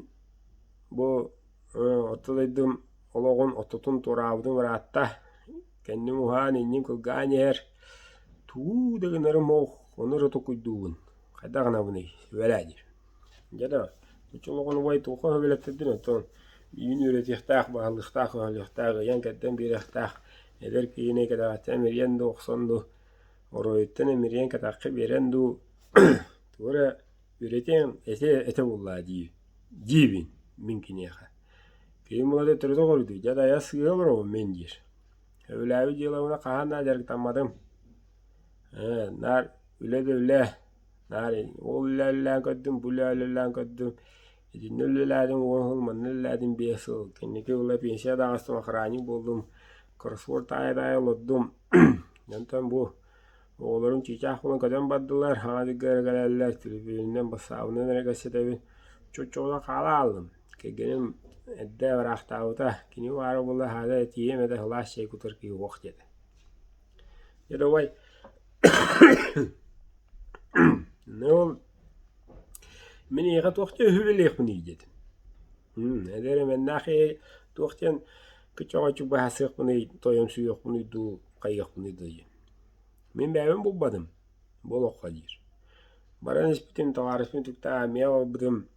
бу орто дойдум олоҕун ортотун туораабытым ыраатта, кэнним уһаан, инним кылгаан иһэр, тугу да гынарым суох, ону эрэ толкуйдуубун, хайдах гынабыный, сүбэлээ диир. Дьэ да, оччолоҕун убай туохха сөбүлэттэрдин оттон миигин үөрэтиэхтээх, баһылыахтаах, көһөлүөхтээх, ыйан-кэрдэн биэриэхтээх, эдэр киһини кэтэҕиттэн эмирийэн дуу, охсон дуу, оройуттан эмирийэн кэтэххэ биэрэн дуу, тугу эрэ үөрэтиэм этэ этэ буоллаа дии диибин мин киниэхэ. Киһим була төттөрү тоҕоруйдуу, дьэ дайа сыыһа олоробун мин диир. Сөбүлээбит дьыалабына хаһан да дьарыктамматым. Ээ, наар үлэ да үлэ, наар ол үлэ үлэлээн көрдүм, бу үлэ үлэлээн көрдүм. Итиннэ үлэлээтим 10 сыл, манна үлэлээтим 5 сыл. Кэнники ыла пенсия таҕыстым, охранник буоллум, кроссворд таайа-таайа олордум. Онтон бу Оҕолорум чыычаах буолан көтөн бардылар, хаҥа дьылга эрэ кэлэллэр, төлөпүөнүнэн, бассаабынан эрэ кэпсэтэбин. Чоччоҕуна хаала хааллым. Кэргэним эрдэ ыраахтаабыта, кини баара буоллар хаада тиийиэм этэ сылаас чэй кутар киһи суох диэтэ. Дьэ давай Ну, мин эйиэхэ туох диэн үһү диэтим. Эдэр эмэннээх туох диэн кыччоҕоччук быһаарсыахпыный, тойомсуйуохпунуй дуу, хайыахпыный дуу диэн. Мин бэйэбин булбатым, бу олоххо диир. Баран испитим, табаарыспын үтүктэн армия барбытым,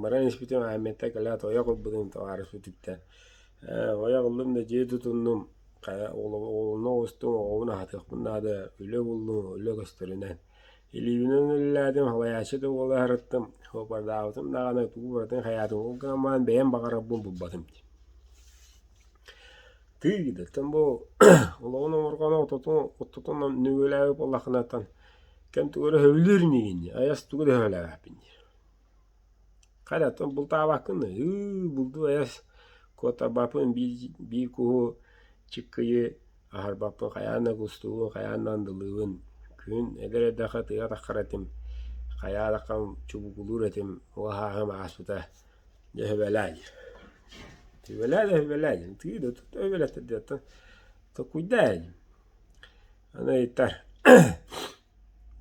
баран испитим армияттан кэлээт ойох ылбытым табаарыспын үтүктэн. Ойох ыллым да дьиэ тутуннум, Хайа оҕолоно оҕустум, оҕобун аһатыахпын наада, үлэ буллум, үлэ көстөрүнэн. Илиибинэн үлэлээтим, халайааччы да буола сырыттым, суоппардаабытым даҕаны, тугу барытын хайаатым, ол гынан баран бэйэм баҕарарбын булбатым дии. Тыый да, оттон бу олоҕун омурҕана ототун оттотун нөҥүөлээбит буоллаххынаттан кэм тугу эрэ сөбүлүүр инигин дии, айас тугу да сөбүлээбэппин диир. Хайа оттон бултаабаккын да, ыы булду айас куоттарбаппын биир биир куһу чыккыйы аһарбаппын хайаан да кустуубун, хайаан да андылыыбын. Күн эдэр эрдэххэ тыа таххар этим, хайаа даххам чубукулуур этим, ол аһааһым ааспыта. Дьэ сүбэлээ диир. Сүбэлээ да сүбэлээ диэн, тыы да сүбэлэттэр диэн оттон толкуйдаа диэн. Аны ыйытар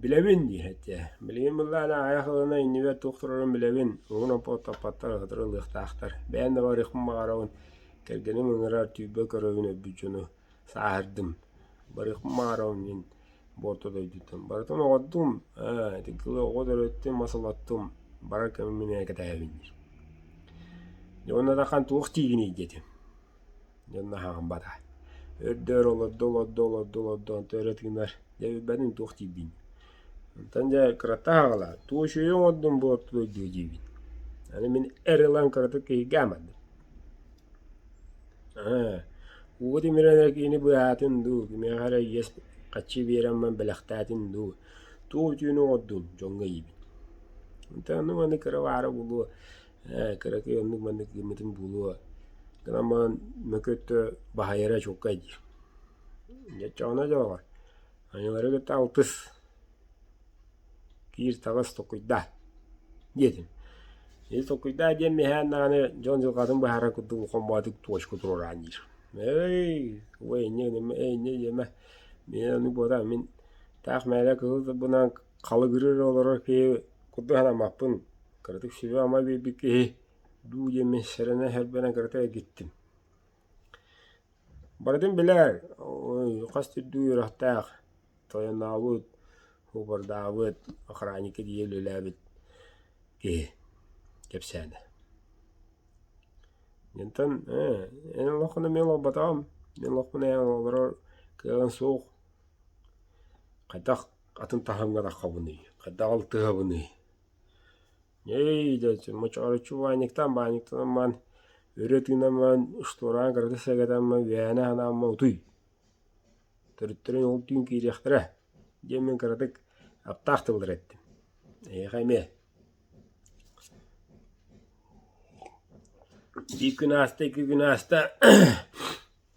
Билэбин диир этэ. Билигин былаана аҕыйах ылына иннибэр туох турарын билэбин, уһун оппоттоппоттор сотору ылыахтаахтар. Бэйэм да барыахпын баҕарабын, кэргэним ыҥырар, түүрбэ көрөбүн өлбүт дьону сааһырдым. Барыахпын баҕарабын мин бу орто дойдуттан. Барытын оҕордум, ээ, ити кылы оҕо төрөттүм, мас олоттум, барар кэмим мин эрэ кэтэһэбин диир. Дьэ уонна даххан туох диигиний диэтим. Дьон аһаҕыммата. Өрдөөр олордо, олордо, олордо, олордо, онтон өрө тыынар. Дьэ билбэтим туох диирбин. Онтон дьэ кырата аҕала, туох үчүгэйи оҥордум бу орто дойдуга диибин. Аны мин эр ылан кыратык киһиргээн бардым. Аа, ууга тимирэн эрэ киһини быыһаатын дуу, кимиэхэ эрэ иэс хаччы биэрэн баран бэлэхтээтин дуу, туох үтүөнү оҥордум дьоҥҥо иибин. Онтон ону маны кыра баара буолуо, ээ, кыракый оннук маннык гыммытым буолуо гынан баран мөкү өттө баһыйара чуолкай диир. Дьэ оччоҕуна дьоҕор аньыылары кытта алтыс киир таҕыс толкуйдаа диэтим. Ити толкуйдаа диэн миэхээн даҕаны дьон дьылҕатын быһаарар курдук улахан туочука туруораан диир. Эй, ой инньэ гыныма, эй инньэ диэмэ, мин оннук буолар мин таах мээлэ кыһыл тылбынан халыгырыы олорор киһи курдук санаммаппын Кыратык сүбэ-ама биэрбит киһи дуу диэммин сэрэнэ-сэрбэнэ кыратык эргиттим. Барытын билэр, хас түрдүү үөрэхтээх, тойоннообут, убардаабыт, охранникка тиийэ үлэлээбит киһи кэпсээнэ. Онтон ээ, эн олоххун эмиэ олорботоҕум, мин олохпун эн олорор кыаҕыҥ суох, хайдах атын таһымҥа таххабыный, хайдах алтыһабыный Эй, дьэ, мочооруччу баанньыктаан баанньыктанан баран, өрө тыынан баран, штораан кыратык сэгэтэн баран, үөһэни анааммын утуй, төрүттэрин ол түүн киириэхтэрэ диэн мин кыратык аптаах тыллары эттим. Эйиэхэ эмиэ. Биир күн ааста, икки күн ааста,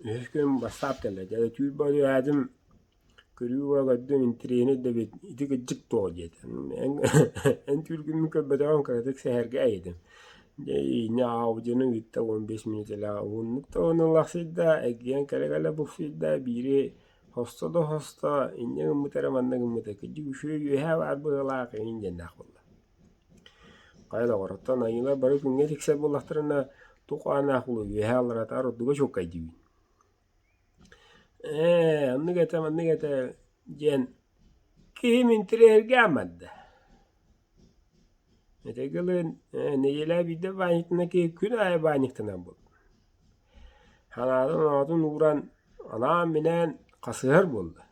үһүс күн бассаап кэллэ. Дьэ, түүл бары үөһээтим, Көрүү уола көрдүм, интэриэһинэй да эбит, ити кырдьык дуо диэтэ. Эн, эн түүл көрбөтөҕүм, кыратык сэһэргээ этим. Дьэ, инньэ аудиону ыытта 15 мүнүүтэлээх уһуннук да уһунуллахсыйда, эргийэн кэлэ-кэлэ буксуйда, биири хосто да хосто, инньэ гыммыта эрэ манна гыммыта, кырдьык үчүгэй үөһээ баар быһыылаах эҥин диэннээх буолла. Хайа доҕор, оттон айыылар бары күҥҥэ тиксэр буоллахтарына, туох анаах буолуо, үөһээ алларатаар ордуга чуолкайдыыбын. Ээ, оннук этэ, маннык этэ диэн киһим интэриэһиргээн барда. Этэргэ нэдиэлэ биирдэ баанньыктана киһи күн аайы баанньыктанар буолла. Санаатын оноотун ууран анаан-минээн хасыһар буолла.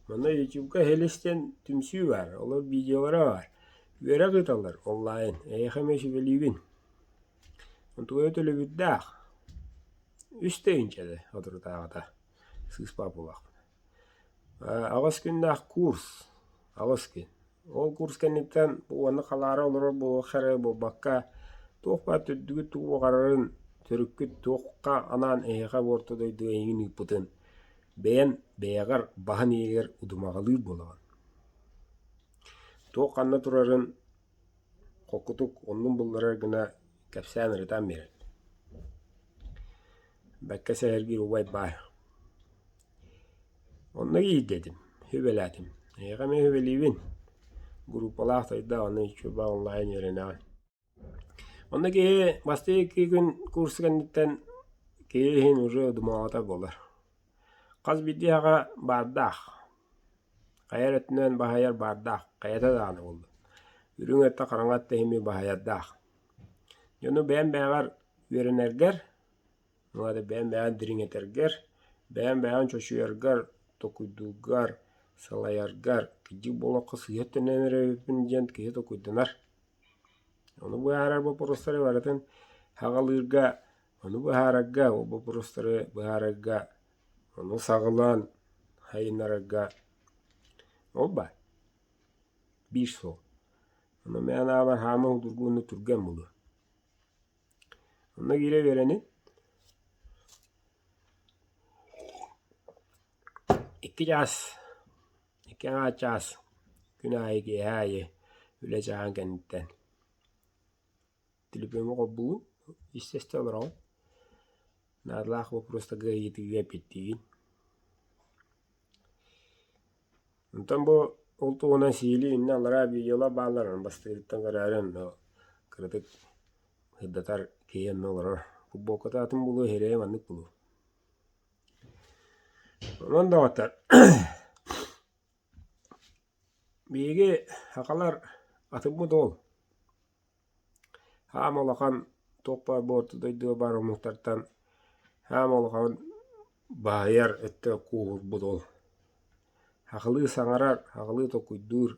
Манна ютубка Хелис диэн түмсүү баар, олор видеолара баар. Үөрэх ыыталлар онлайн, эйиэхэ эмиэ сүбэлиибин. Онтугуйа төлөбүрдээх, үс тыһыынча соторутааҕыта сыыспа буолаахпын. Аҕыс күннээх курс, аҕыс күн. Ол курс кэнниттэн уонна халаара олорор буолуох эрэ буолбакка, туох баар төрдүгүт тугу баҕарарын, төрүккүт туохха анаан эһиэхэ бу орто дойдуга эйигин ыыппытын бэйэн бэйэҕэр баһын иһигэр удумаҕалыыр буолаҕын. Туох ханна турарын Холкутук оннун булларар гына кэпсээн ырытан биэрэр. Бэккэ сэһэргиир убай баар. Онно киирдэтим, сүбэлээтим. Эйиэхэ эмиэ сүбэлиибин. Группалаах тойдоох онно ютуба онлайн үөрэнэҕин. Онно киһи бастакы икки күн курс кэнниттэн киһи иһин уже удумаҕата буолар. Хас биирдии аҕа баардаах Хайа эрэ өттүнэн баһыйар баардаах, хайата даҕаны буоллун. Үрүҥ өттө хараҥа өттө иһин баһыйардаах. Дьону бэйэм бэйэҕэр үөрэнэргэр, ол аата бэйэм бэйэҕэр дириҥэтэргэр, Бэйэҥ бэйэҕин чочуйаргар, толкуйдуургар, салайаргар, кырдьык буолуохха сыыһа өттүнэн эрэ эбиппин диэн киһи толкуйданар. Ону быһаарар боппуруостары барытын аҕалыырга, ону быһаарарга, ол боппуруостары быһаарарга, ону саҕалаан сайыннарарга ол баар. Биир суол. Ону мээнэ аабар хаама судургу уонна түргэн буолуо. Онно киирэ үөрэнин. 2 чаас, 2 аҥаар чаас күн аайы киэһэ аайы үлэ чааһын кэнниттэн телефоҥҥа холбуубун, истэ-истэ олороҕун. Наадалаах боппуруостарга ыйытыыга эппиэттиигин. Онтон бу ол туһунан сиһилии иннэ аллараа видеолар бааллар, бастыырыттан көрөөрү онно кыратык сырдатар киһи онно олорор. Футболката атын буолуо, иһирэйэ маннык буолуо. Онон доҕоттор, биһиги сахалар атыммыт ол. Хаама улахан туох баар бу орто дойдуга баар омуктартан хаама улахан баһыйар өттө кууһурбут ол. Сахалыы саҥарар, сахалыы толкуйдуур,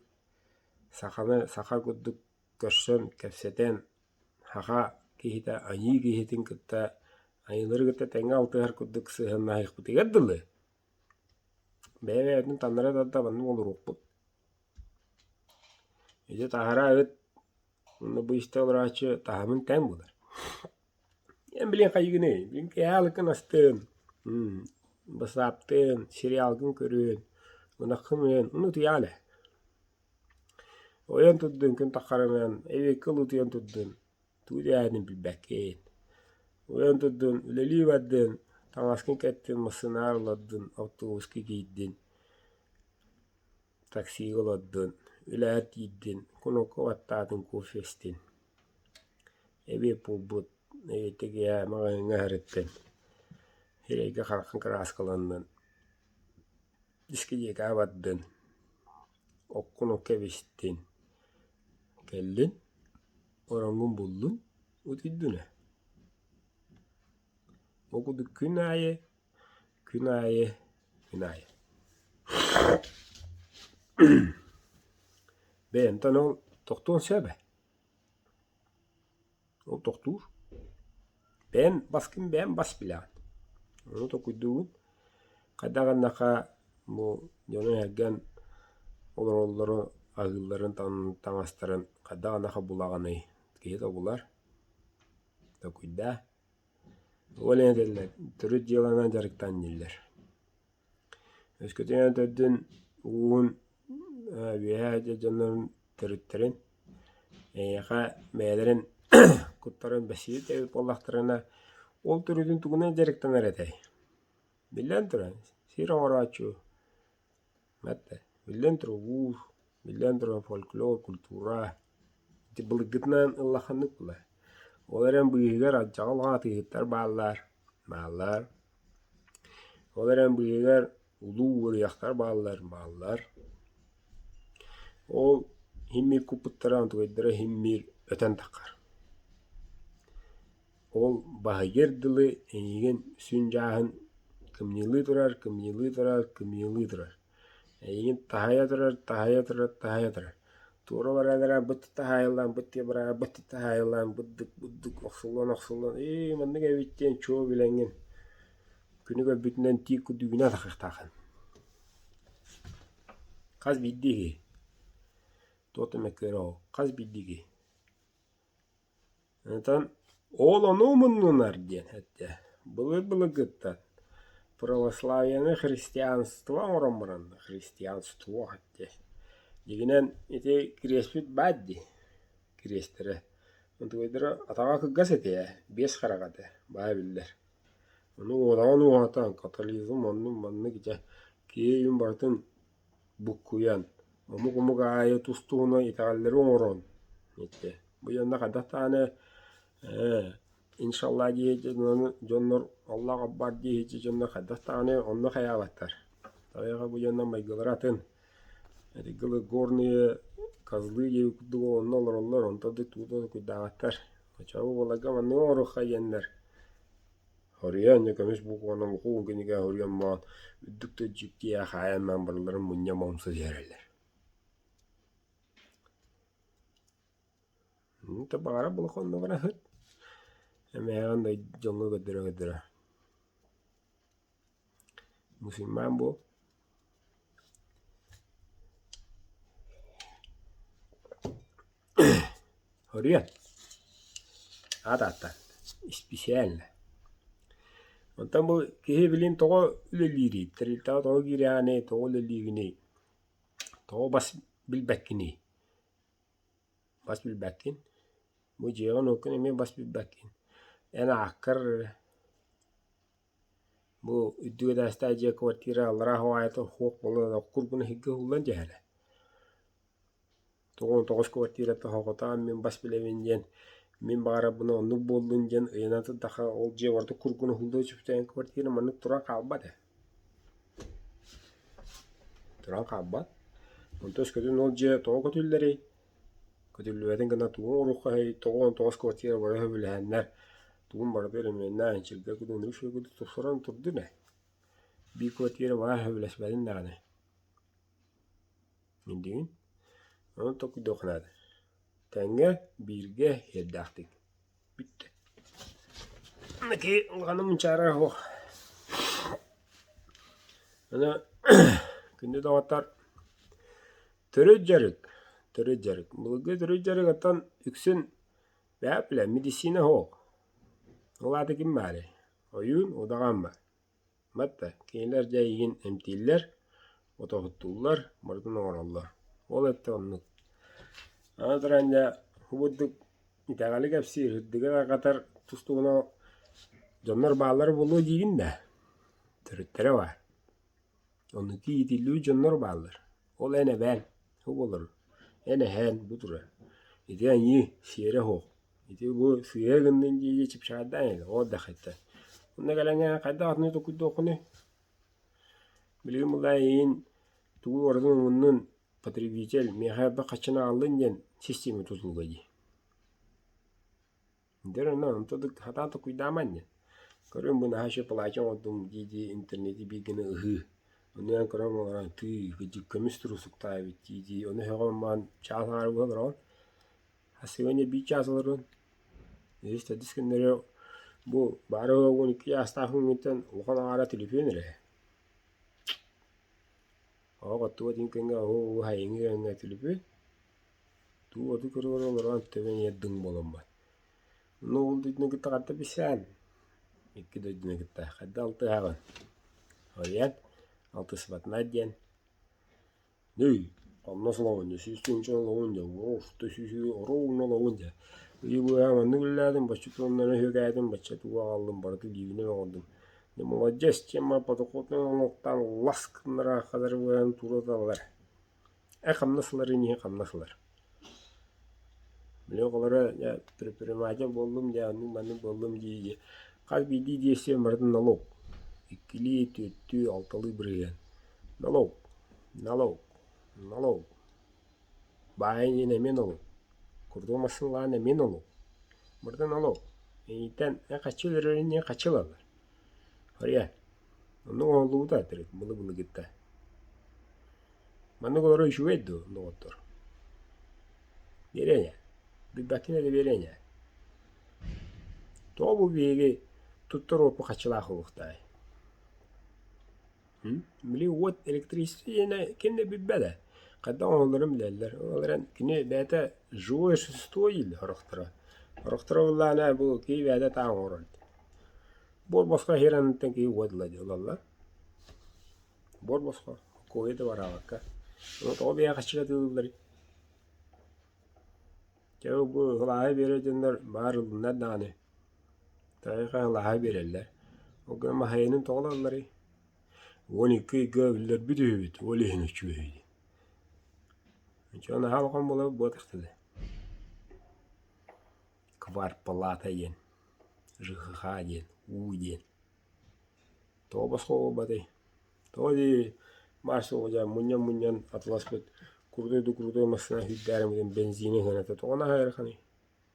саханы саха курдук көрсөн, кэпсэтэн, саха киһитэ айыы киһитин кытта айыылары кытта тэҥҥэ алтыһар курдук сыһыаннаһыахпытыгар дылы, бэйэ-бэйэбитин таҥнары тарда маннык олоруохпут. Ити таһаараа ыт уонна бу истэ олорооччу таһымын тэҥ булар. Эн билин хайыгыный? Билин киэһэ астыын, бассааптыын, сериалгын көрүөн, ынаххын ыан, ону утуйаҕын ээ. Ойон турдун күн таххарынан, эбиэккэ утуйан турдун, тугу түһээтин билбэккин. Ойон турдун, үлэлии бардын, таҥаскын кэттин, массыынаҕар олордун, автобуска киирдин Таксига олордун, үлэҕэр тиийдин, кунукка баттаатын, кофе истин, эбиэт буолбут, эбиэттэ киэһэ маҕаһыыҥҥа сырыттын, сирэйгэ хараххын кырааскаланнын, дискотекаҕа бардын, оккун окко эбистин, кэллин, ороҥҥун буллун, утуйдун ээ. Ол курдук күн аайы Күн аайы, күн аайы Бэйэмтэн ол тохтуон сөп ээ. Ол тохтуур. Бэйэм баскын бэйэм бас билэҕин. Ону толкуйдуубун. Хайдах гыннахха бу дьону эргэн олороллору, аһыылларын, таҥастарын хайдах гыннахха булаҕыный? Киһи тобулар. Толкуйдаа. Ол иһин этэллэр, төрүт дьыаланан дьарыктан дииллэр. Өскөтүнэн төрдүн ууһун үөһээ дьоннорун төрүттэрин эйиэхэ бэйэлэрин куттарын бэсиэт эбит буоллахтарына, ол төрүтүн тугунан дьарыктанар этэй? Биллэн туран, сир оҥорооччу Биллэн турар, уус, биллэн турар, фольклор, культура ити былыргытынан ыллахханык буолар. Ол эрэн быыһыгар алдьархай улахан атыыһыттар бааллар, бааллар. Ол эрэн быыһыгар улуу уоруйахтар бааллар, бааллар. Ол иһиммиир куппуттара онтугайдара иһиммиир өтөн таххар. Ол баһыйар дылы эйигин сүн дьааһын кымньыылыы турар, кымньыылыы турар, кымньыылыы турар. Эйигин таһыйа турар, таһыйа турар, таһыйа турар. Туора баран эрэ быт таһаайыллан, быт бараан, быт таһаайыллан, быдык быдык охсуллан охсуллан, ээ маннык эбит диэн чуо билэҥҥин күнү көрбүтүнэн тиит курдук үүнэ тахыахтааххын. Хас биирдии киһи туох да мөккүөрэ ол хас биирдии киһи Онтон ол ону умуннунар диэн эттэ былыр-былыргыттан православиены христианство оҥорон баран христианство эттэ дьиҥинэн ити кириэспит баар дии кириэстэрэ онтугайдара атаҕа кылгас этэ ээ биэс хараҕа этэ баа биллэр ону уодаҕын уоһатан католизм оннук маннык дьэ киһи өйүн барытын буккуйан, омук-омук аайы тус-туһунан итэҕэллэри оҥорон ити бу дьонно хайдах даҕаны ээ иншалла диэки дьоннор Аллах Акбар диэки дьоннор хайдах даҕаны онно хайаабаттар. Тайаҕа бу дьоннор майгылара атын. Ити горные козлы диэки курдук онно олороллор, онто да тугу да куйдаабаттар. Оччоҕо буоларга манныгы оҥоруохха диэннэр. Хоруйан дьэ көмүс букванан уһуун кинигэ хоруйан маан үрдүк да дьиктиэ хаайан маан барыларын мунньа момса түһэрэллэр. То баҕара булахоннугара ыһыт. Эмээҕин да дьоҥҥо көрдөрө-көрдөрө. Мусульман буол. Хоруйан. Аат ааттаан. Исписээлинэ. Онтон бу киһи билин тоҕо үлэлиирий, тэрилтэҕэ тоҕо киирэҕиний, тоҕо үлэлиигиний, тоҕо бас билбэккиний? Бас билбэккин. Бу дьиэҕин-уоккун эмиэ бас билбэккин. Эн ааккар бу үрдүк этээстээх дьиэ квартира аллараа уһаайата суох буолан кургун эһиги уһуллан түһэрэ. 99 квартирата оһоҕотоон мин бас билэбин диэн мин баҕарарбына оннук буоллун диэн ыйанан турдахха ол дьиэ барыта кургун уһуллуо сүптээн квартира маннык туран хаалбат ээ. Туран хаалбат. Онтон өскөтүн ол дьиэ тоҕо көтүллэрий? Көтүллүбэтин гына тугу оҥоруоххай 99 квартира бары сөбүлэһэннэр тугун барыта өрөмүөннээн сиргэ кутун үчүгэй тупсаран турдун ээ. Биир квартира баар сөбүлэспэтин даҕаны. Миндигин. Ону толкуйдуохха наада. Тэҥҥэ, бииргэ, иэрдээхтик. Бүттэ. Киһи улаханнык мунчаарар суох. Аны күндү доҕоттор, төрүт дьарык, төрүт дьарык. Былыргы төрүт дьарык оттон үксүн бэйэ билэн медицина суох. Ол аата ким баарый? Ойуун, удаҕан баар. Батта, кинилэр дьэ эйигин эмтииллэр, отоһуттууллар, барытын оҥороллор. Ол өттө оннук. Аны туран дьэ, бу курдук итэҕэли кэпсиир, үрдүгү тарҕатар тус-туһунан дьоннор бааллара буолуо диигин да, төрүттэрэ баар. Оннук иитиллибит дьоннор бааллар. Ол эн эбээн, бу буолар. Эн эһээн бу турар. Ити аньыы, сиэрэ суох. Ити бу сыыһа гыннын дии-дии чыпчаардаан иһэр, ол да хайтан. Онно кэлэн хайдах атыны толкуйдуоххунуй? Билигин булаа эйигин тугу барытын умуннун потребитель миэхэ элбэх харчыны аҕаллын диэн система тутулуга дии. Дьэ онно онто сатаан толкуйдааман диэн. Көрүҥ бу наһаа үчүгэй платье оҥордум дии-дии интернети биир гына ыһыы. Ону эн көрөн олорон тыый кырдьык көмүс турусуктаах эбит дии-дии ону сөҕөн маан чаас аҥаара буола олороҕун. А сегодня биир чаас олорон, үһүс төрдүс күннэри бу баара 12 чаастаах күҥҥүттэн улахан аҥаара түлүпүөн эрэ. Оһох оттуга дьиҥ күҥҥэ оһох уһайыҥҥы күҥҥэ түлүпүөн. Туу оту көрө олорон төбөҥ ийэ дыҥ буоламмат. Ну ол дойдуну кытта ханта билсээн? Икки дойдуну кытта хайда алтыһаҕын? Оруйан алтыспатынай диэн Нүй, хамнас ылаҕын дьэ, 100 тыһыынча ылаҕын дьэ, уоста сүүс оруобуна ылаҕын дьэ. Ыйы быһа маннык үлэлээтим, бачча туоннаны үһүгээтим, бачча тугу аҕаллым, барыта илиибинэн оҥордум. Дьэ молодец, тема подоходнай налогтаан лас гыннара хатарыбыан туруоталлар. Э хамнас ылар иһин хамнас ылар. Били оҕолоро дьэ предприниматель буоллум дьэ оннук маннык буоллум дии-дии хас биирдии действие барытын налог. Иккилии, түөртүү, алталыы бырыһыан. Налог, налог, налог. Баайын иһин эмиэ налог. Курдук массыыналаан эмиэ налог. Барыта налог. Эйиттэн эн хаччы өлөрөрүн иһин хаччы ылаллар. Харыйа. Оннук оҥоһуллубута төрүт былы-былыргыта. Маннык олорор үчүгэй дуо, доҕоттор? Биэриэҥ ээ, билбэккин эрэ биэриэҥ ээ. Тоҕо бу биһиги туттар уоппут хаччылаах буолуохтааҕый? Били уот электричество диэнэ ким да билбэт ээ. Хайдах оҥоһулларын билэллэр. Ол эрэн кини бэйэтэ живое существо дииллэр сорохторо. Сорохторо буоллаҕына бу киһи бэйэтэ таах оҥорор. Буор босхо иһэр анныттан киһи уот ыла дии ылаллар. Буор босхо, куойа да бараабакка. Ону тоҕо бэйэ хаччыга тыылларый? Дьэ бу ылааһы биэрэр дьоннор баар ыллыннар даҕаны. Тайҕа ылааһы биэрэллэр. Ол гынан маһайынын тоҕо ылалларый? 12 ыйга өллөрбүт үһүбүт, ол иһин үчүгэй дии. Дьон наһаа улахан буолар буотахтана. Квартплата диэн, ЖХХ диэн, уу диэн. Тоҕо босхо буолбатый? Тоҕо дии баар суоҕа дьэ мунньан-мунньан атыласпыт крутой да крутой массыына сүүрдээриммитин бензини ыһыаната тоҕо наһаа ыараханый?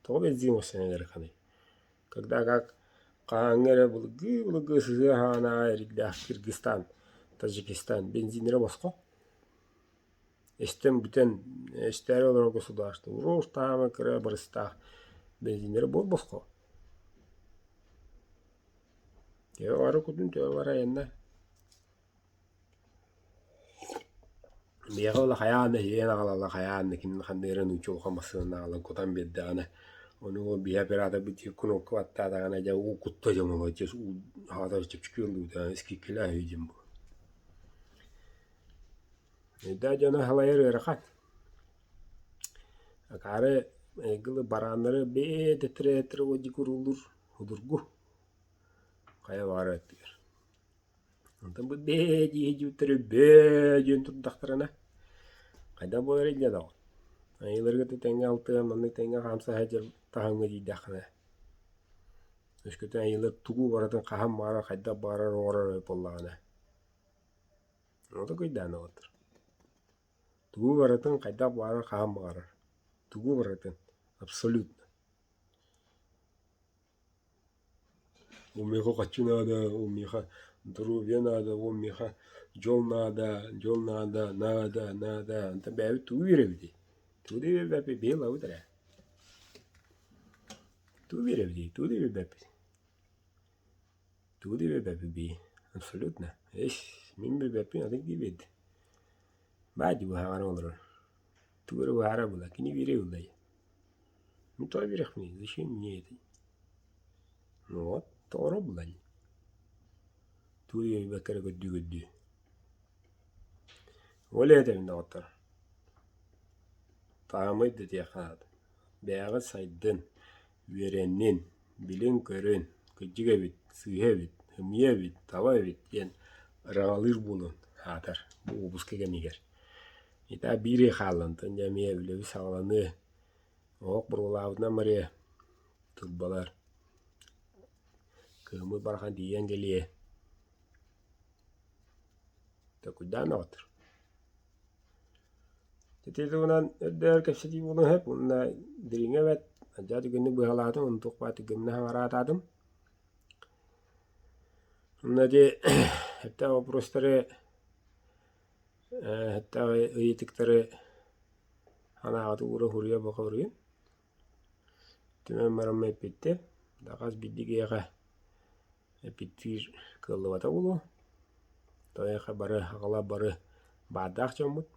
Тоҕо бензин массыына ыараханый? Когда как? Хаһааҥҥы эрэ былыргы-былыргы сыһыа хаанаа эрийдээх Кыргызстан, Таджикистан бензиннэрэ босхо. Эстэн бүтэн, эстээри олорор государство уруос таһаама кыра барыстаах бензиннэрэ буор босхо. Төһө бары кутун төһө бары айанна. Миэхэ ыла хайаан да иһийэн аҕалаллар, хайаан да ким ханна эрэ нуучча улахан массыынаны аҕалан кутан биэрдэҕинэ, ону ол биһи операторбыт диир кнопка баттаатаҕына дьэ уу кутта дьэ молодец уу аҕата чэпчэки ыллыбыта скидкалаах үһү диэн буолар. Өйдөөх дьону салайар ыарахан. Акаары айгылы барааннары бэйэ тирээтэр одьукуруулуур судургу. Хайа баҕарар өттүгэр. Онтон бу бээ дии сылдьыбыттары бөө диэн турдахтарына хайдах буолар инньэ доҕор. Айыыларга да тэҥҥэ алтыһан маннык тэҥҥэ хаамса сылдьар таһымҥа тиийдэххинэ өскөтүн айыылар тугу барытын хаһан баҕарар хайдах баҕарар оҥорор эбит буоллаҕына ону кыйдаан оҕотор. Тугу барытын хайдах баҕарар хаһан баҕарар тугу барытын абсолютно Ол миэхэ хаччы наада, ол миэхэ здоровье наада, ол миэхэ дьол наада, дьол наада, наада, наада. Онтон бэйэбит тугу биэрэбитий? Тугу да биэрбэппит, биһи ылабыт эрэ. Тугу биэрэбитий? Тугу да биэрбэппит. Тугу да биэрбэппит биһи. Абсолютно. Эс, мин билбэппин, атын киһи биэрдэ. Баа дии быһааран олорор. Тугу эрэ быһаара буолла, кини биэрэ буолла Ну то биэриэхпиний, зачем мне это? Ну вот, тоҕоро булан. Тугу биэрбэккэ эрэ көрдүү-көрдүү. Ол этэбин доҕоттор. Таамай да диэххэ наада. Бэйэҕит сайдын, үөрэннин, билин-көрүн, кырдьык эбит, сыыһа эбит, ымыйа эбит, таба эбит диэн ыраҥалыыр буолун аатар бу уопуска кэмигэр. Итаа биир ый хааллан, дьэ эмиэ үлэбит саҕаланыа. Оһох буруолаабытынан барыа, турбалар кыһыммыт барахан тиийэн кэлиэ. Толкуйдаан оҕотор. Ити туһунан үрдүгэр кэпсэтии буолуон сөп уонна дириҥэ эбэт алдьархай түгэнник быһалаатым, ону туох баар түргэнник хаҥараатаатым. Онно ити сөптөөх боппуруостары сөптөөх ыйытыктары Анаабыты уура суруйа бокоруйун Түмэн бараммын эппиттэр, да хас биирдии киһиэхэ эппиттиир кыаллыбата буолуо. Тоҕо бары аҕала бары баардаах дьоммут.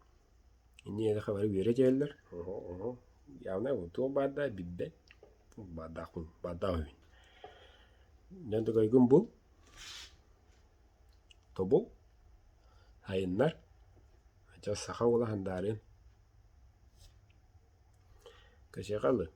Инньэ бары үөрэ түһэллэр. Оһо, явно туох баардаах билбэт. Баардаахпын, баардаах үһүн. Дьон токойгун бул, тобул, айыннар. Адьас саха уола сандаарыан. Кэсиэхэ ылы.